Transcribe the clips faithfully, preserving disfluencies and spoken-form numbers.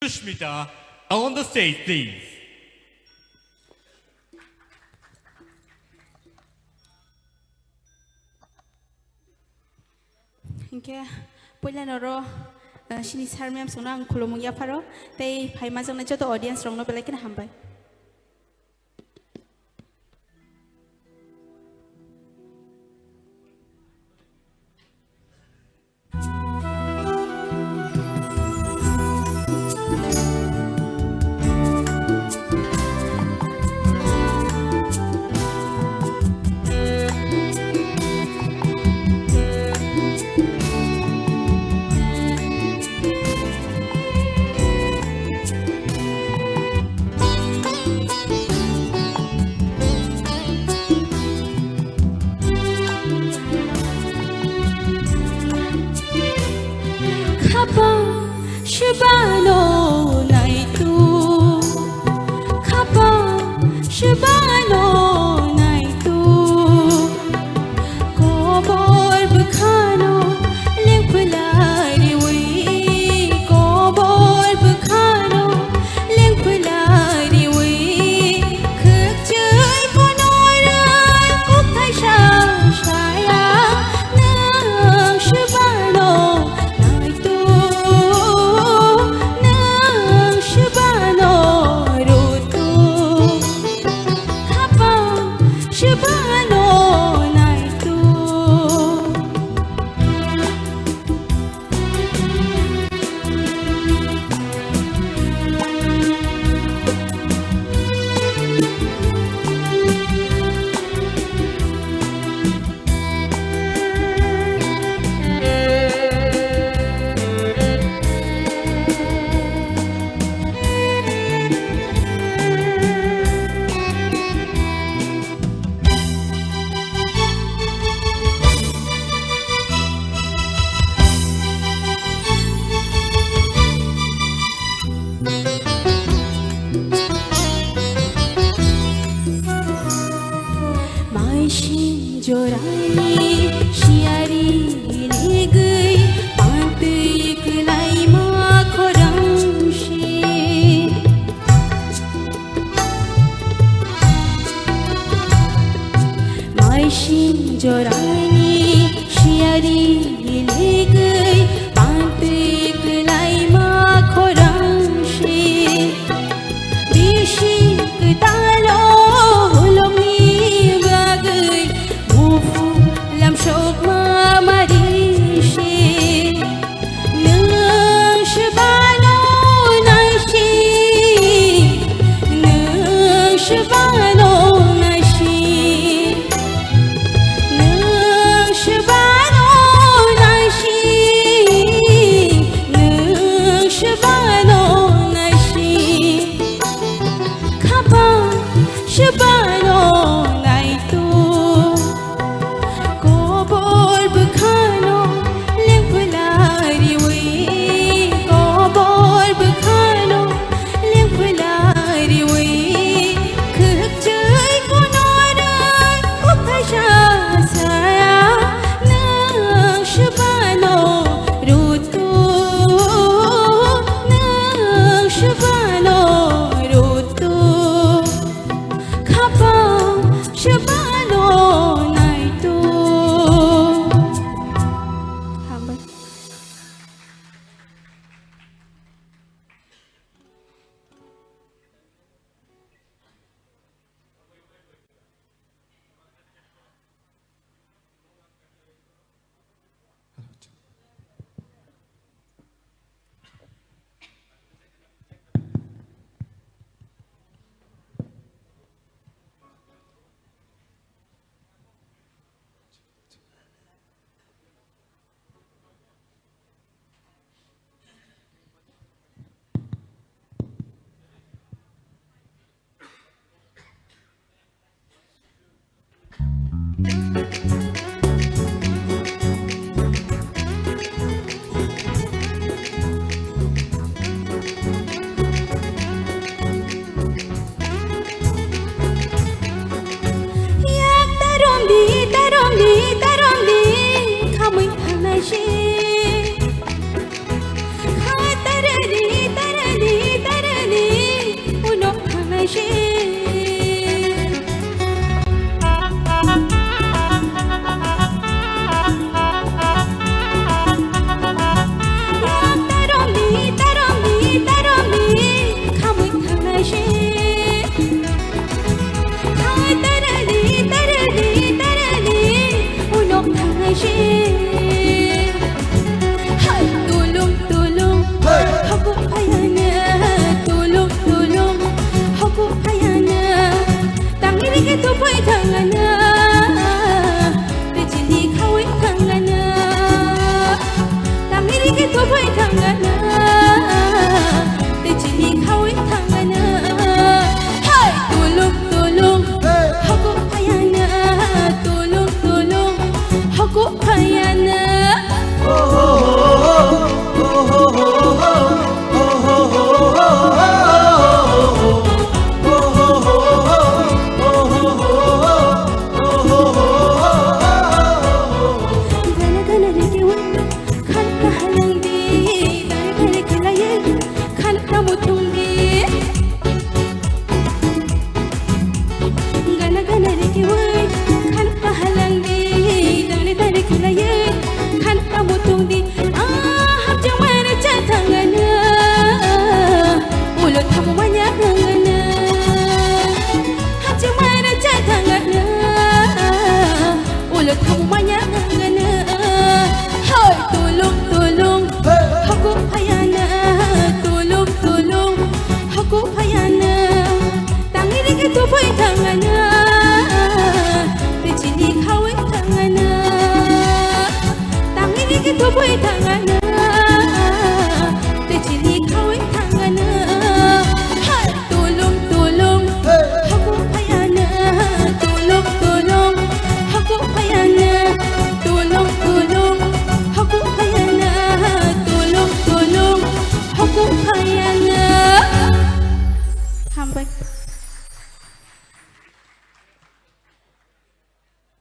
Sushmita on the stage, please. Hinkhe puila noro, eh, sini sir ma'am songno ang khulumung yapharo, tei phai majaknai joto audience rokno belai kheno hambai. Khapang shibano naitu, khapang shibano naitu. Kobor bwkhano lengphlai riwi, kobor bwkhano lengphlai riwi, khwkchwi konorai kuphai sa saya, nwng swbano naitu, nwng swbano rutu. Khapang shibano naitu. Maising jorani siyari legwi pantwi kwlaima khorang se. Maising jorani siyari legwi pantwi kwlaima khorang se. Bisi kwtalo holongni bagwi muphung lamsokma mari se. Nwng swbano naisi, nwng swbano naisi, nwng swbano naisi, nwng swbano naisi. Khapang swbano naitu. Kobor bwkhano lengphlai riwi, kobor bwkhano lengphlai riwi, khwkchwi konorai kuphai sa saya, nwng swbano rutu, nwng swbano rutu. Khapang swbano naitu. Hambai.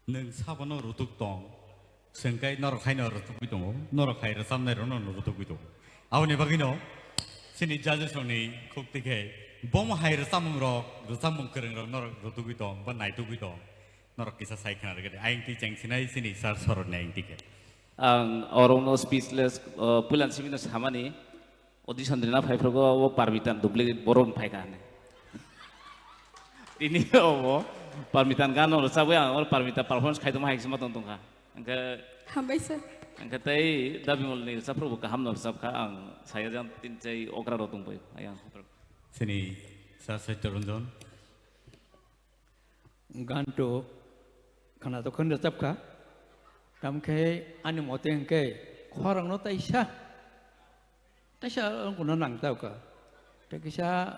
Nwng sabono rutuk tong, chwng khe norok haino rutugwi tongo, norok hai rwchapnairokno rutugwi tongo. Aboni bagwino chini judges rokni khuk tikhe bomo hai rwchapmungrok, rwchapmung kwrwngrok norok rutugwi tong ba naitugwi tong, norok kisa sai khna rwgwdi. Ayang twi chengsinai chini sir soroni ayang tikhe. Ang orokno speechless, uh, puilan simi no samani. Audition rina phaiphrugo o Parmitan duplicate borok wng phaikha hinwi. Tini obo Parmitan gano rwchabwi ang oro Parmitan performance khaitongma hai sima tong tongkha. Hwnkhe Hambai sir. Hwnkhe tei Dabimol ni rwchapphrugo kaham no rwchapkha, ang saya jang tin chai okra rok tongbai ayang. Chini Sir Satya Ranjan. Ganto khwnatok khe rwchapkha. Tamkhe ani mote hwnkhe khorangno taisa, taisa wngkukno nangjakha. Tei kisa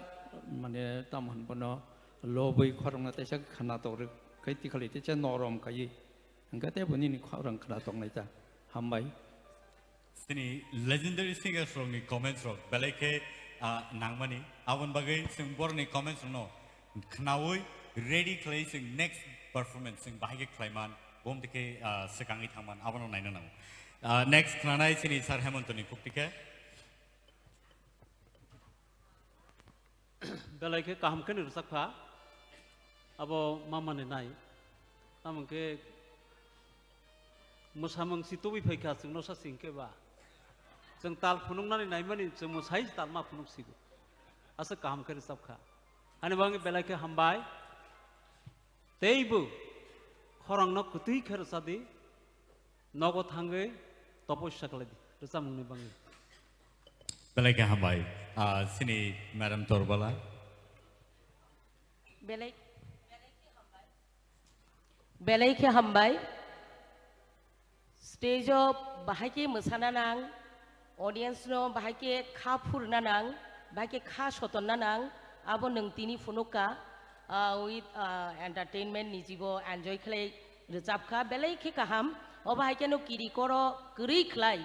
mane tamo hwn bono lobwi khorangno taisa khwnatok rwkhe tikhalai teisa norom khaiwi. Hwnkhe tei bo nini khorang khwnatok naita. Hambai. Chini legendary singers rokni comments rok belai khe, ah, nangmani. Aboni bagwi chwng borokni comments rokno khnaui ready khlai chwng next performance chwng bahai khe khlaiman, bom twi khe, ah, swkangwi thangman abono naina nango. Ah, next khnanai chini Sir Hemantoni khuk tikhe. Belai khe kaham khe ni rwchapkha abo mamani nai. Tamo khe mwsamung si tubui phaikha chwngno sa singkhe ba. Chwng tal phunuknani naimani chwng mwsai talma phunuk sigo. Aswk kaham khe rwchapkha. Ani bagwi belai khe hambai. Teibo khorangno kwtwi khe rwchadi, nogo thangwi topossa khlaidi rwchapmungni bagwi. Belai khe hambai. Ah, chini Madam Torbala. Belai, belai khe hambai. Stage o bahai khe mwsana nang, audience no bahai khe kha phurna nang, bahai khe kha sotonna nang, abo nwng tini phunukha, ah, with, ah, entertainment ni jibo enjoy khlai rwchapkha, belai khe kaham, o bahai khe no kiri koro kwrwi khlai.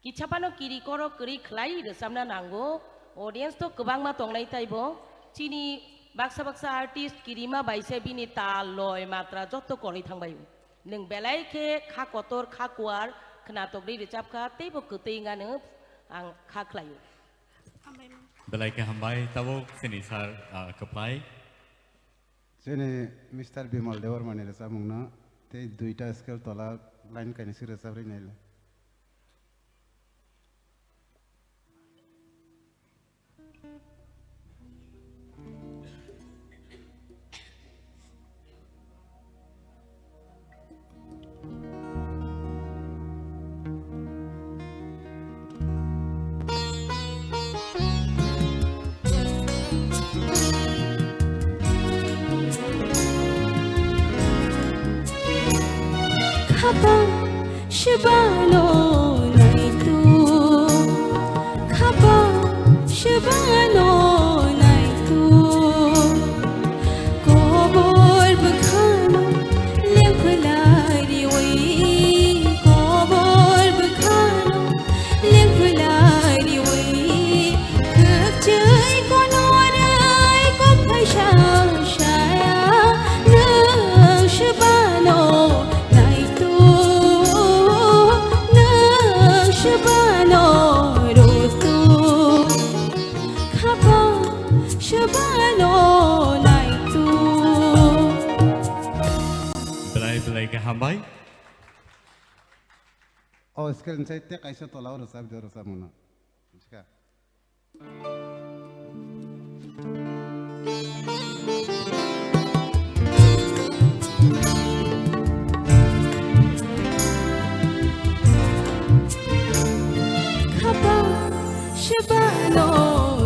Kichapano kiri koro kwrwi khlai rwchapna nango. Audience to kwbangma tongnai taibo. Chini baksa baksa artist kirima bai se bini tal, loi, matra jotto korwi thangbaio. Nwng belai khe kha kotor, kha kuar, khwnatok rwi rwchapkha, teibo kwtwi wngano ang kha khlaio. Belai khe hambai, tabuk chini sir, ah, kwplai. Chini Mister Bimal Debbarmani rwchapmungno tei duita scale tola line kainwi se rwchap rwi naile. Khapang shibano naitu, khapang shibano naitu. Kobor bwkhano lengphlai riwi, kobor bwkhano lengphlai riwi. Khwchwi konorai kok phaisa saya, nwng swbano naitu, nwng swbano rutu. Khapang swbano naitu. Belai belai khe hambai. O scale ni sai tei kaisa tola o rwchap di, o rwchapmano. Miska. Khapang shibano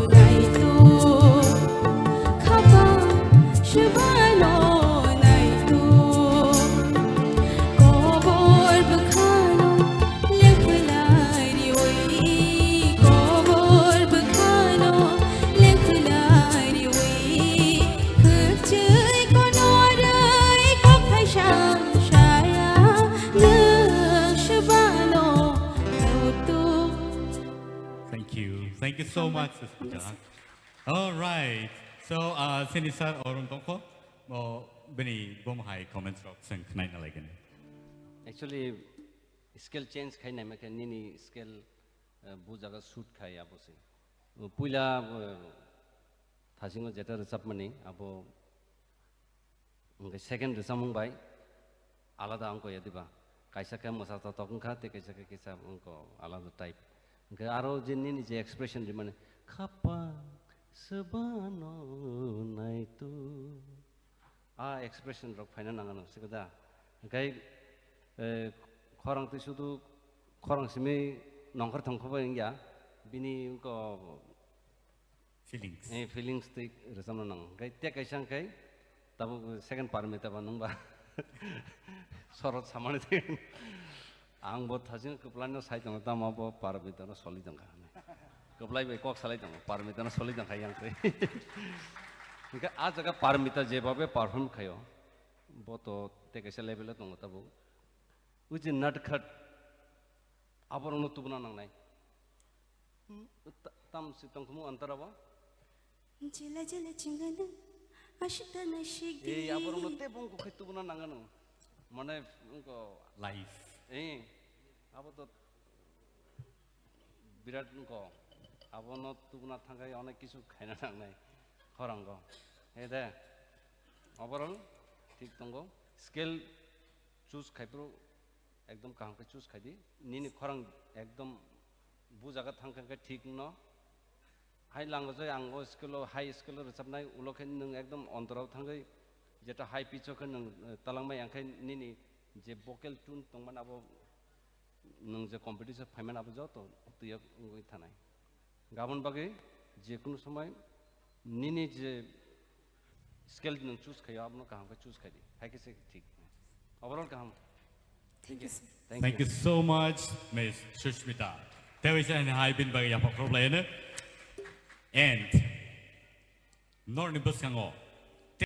naitu, khapang shibano naitu. Kobor bwkhano lengphlai riwi, kobor bwkhano lengphlai riwi. Khwchwi konorai kok phaisa saya, nwng swbano rutu. Thank you. Thank you so much, Sister Jana. All right. So, uh, sini sir Arun tongkho, o bini bum hai comments rok seng khnai na laigen. Actually, scale change khai nai ma khe nini scale, uh, bu jaga shoot khai abo se. Uh, puila, uh, thasingo jeta rwchapmani abo hingke second rwchapmung bai alada wngkha ya diba? Kaisa khe mwsa totok wngkha, tei kaisa khe kisa wngkha alada type. Hingke aro je nini je expression rimani, "Khapang swbano naitu." A expression rok phaina nang ano, siko da? Hingke, eh, khorang twi sudu khorang simi nongkhor thongkho bai wngya, bini wngkha Feelings. Eh, feelings twi rwchapna nango. Hingke tei kaisa hingke tabuk second Parmita ba nung ba sorot samani twi. Ang bo thajin kwplai no sai tongo, tamo bo Parmita no soli tongkha. Kwplai bai kok salai tongo, Parmita no soli tongkha yang twi. Hingke a jaga Parmita jebabe perform khaio, bo to tei kaisa level o tongo tabuk. Uji natkhat aborokno tubuna nangnai. Hmm, ta-, tam si tongthumung antara bo? Jela jela chingana, ashita na shigdi. Ei, aborokno tei bung kukhai tubuna nangano. Mane, wngko. Life. Ei, abo to birat wngko. Abono tubuna thangkai onek kisu khaina nangnai. Khorango. Ei de. Overall, thik tongo. Scale choose khaiphuru ekdom kaham khe choose khai di. Nini khorang ekdom bu jaga thang khe thik no. Hai lango je ang o scale o, high scale o rwchapnai, ulo khe nwng ekdom ontorao thangwi jeta high pitch o khe nwng, eh, talangmai, ang khe nini je vocal tune tongmani abo nwng je competition phaimani abo joto twiyo wngwi thanai. Gabon bagwi je kunu somoi nini je scale nwng choose khaio, abono kaham khe choose khai di. Hai khe se thik. Overall kaham. Thank you, sir. Thank you so much, Miss Sushmita. Tei waisa hai bin bagwi yapha khorok lai ano. And norni bwskango